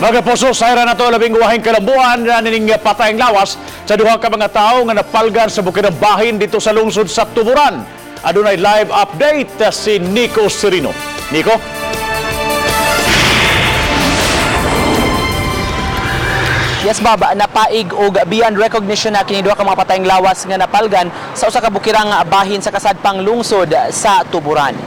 Mga kapuso, sayra na to labing uwahing kalambuan na nining patayng lawas sa duha ka mga tawo nga napalgan sa bukid ng bahin dito sa lungsod sa Tuburan. Adunay live update si Nico Serino. Nico? Yes, Baba, napaig og beyond recognition na kini duha ka mga patayng lawas nga napalgan sa usa ka bukirang bahin sa kasadpang lungsod sa Tuburan.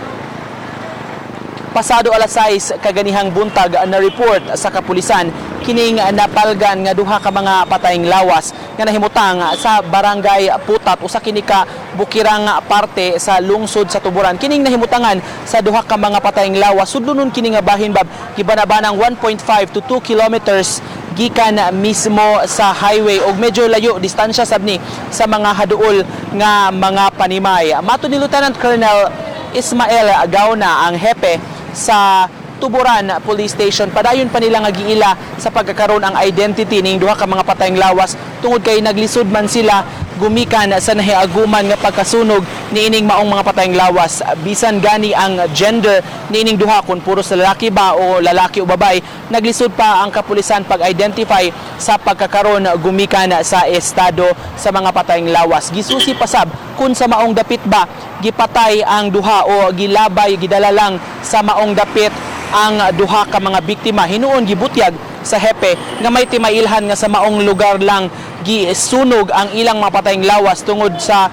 Pasado alas 6 kaganihang buntag na report sa kapulisan kining napalgan nga duha ka mga patayng lawas nga nahimutang sa Barangay Putat, usa kini ka bukirang parte sa lungsod sa Tuburan. Kining nahimutangan sa duha ka mga patayng lawas, sudlonon kini nga bahin, Bab, gibanabanang 1.5 to 2 kilometers gikan mismo sa highway og medyo layo distansya sab ni sa mga haduol nga mga panimay. Matud ni Lieutenant Colonel Ismael Gauna, ang hepe sa Tuburan Police Station, padayon pa nila nga giila sa pagkakaroon ang identity ning duha ka mga patayng lawas tungod kay naglisod man sila gumikan sa nahiaguman nga pagkasunog niining maong mga patayng lawas. Bisan gani ang gender niining duha, kung puro sa lalaki ba o lalaki o babae, naglisod pa ang kapulisan pag-identify sa pagkakaroon gumikan sa estado sa mga patayng lawas. Gisusi pasab kung sa maong dapit ba gipatay ang duha o gilabay, gidala lang sa maong dapit ang duha ka mga biktima. Hinuon gibutyag sa hepe nga may timailhan nga sa maong lugar lang gisunog ang ilang mga patayng lawas tungod sa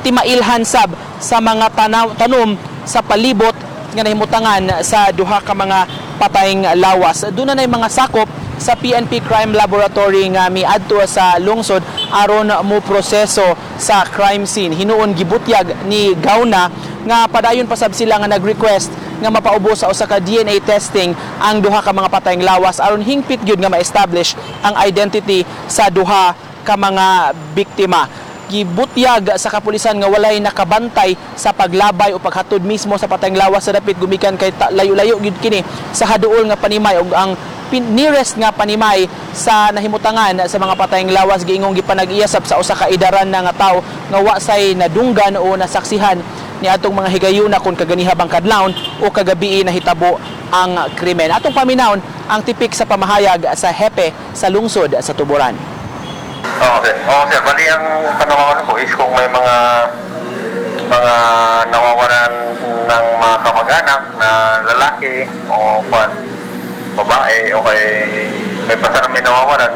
timailhan sab sa mga tanom sa palibot nga nahimutangan sa duha ka mga patayng lawas. Doon na mga sakop sa PNP Crime Laboratory nga miadto sa lungsod aron mo proseso sa crime scene. Hinuon gibutyag ni Gauna nga padayon pasab sila nga nag-request nga mapaubos sa usa ka DNA testing ang duha ka mga patayng lawas aron hingpit gyud nga ma-establish ang identity sa duha ka mga biktima. Gibutyag sa kapulisan nga walay nakabantay sa paglabay o paghatod mismo sa patayng lawas sa dapit gumikan kay layo-layo gyud kini sa haduol nga panimay, ug ang nearest nga panimay sa nahimutangan sa mga patayng lawas giingong gipanag-iyasab sa usa ka idaran na nga tawo nga wa say nadunggan o nasaksihan ni atong mga higayuna kung kaganiha bang kadlawon o kagabii nahitabo ang krimen. Atong paminawon ang tipik sa pamahayag sa hepe sa lungsod sa Tuburan. Oo, sir. Oo, sir. Bali, ang tanong ko is kung may mga nawawalan ng mga kamag-anak na lalaki o babae o kay may basta na may nawawalan,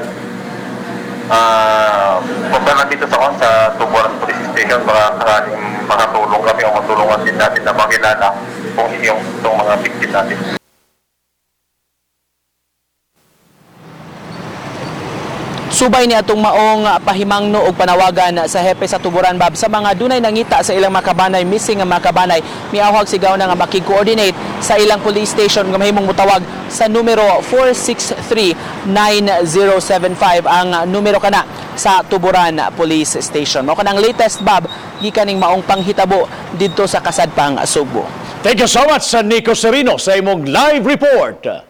punta lang dito sa Tuburan Police Station, baka sakaling makatulong kami o matulungan din natin na makilala kung yung itong mga victim natin. Subay ni atong maong pahimangno og panawagan sa hepe sa Tuburan, Bab, sa mga dunay nangita sa ilang makabanay, missing nga makabanay, miawhag si Gauna nga makig-coordinate sa ilang police station nga mahimong motawag sa numero 463-9075, ang numero kana sa Tuburan Police Station. Mao kanang latest, Bab, gikan ning maong panghitabo didto sa kasadpang Sugbo. Thank you so much sa Nico Serino sa imong live report.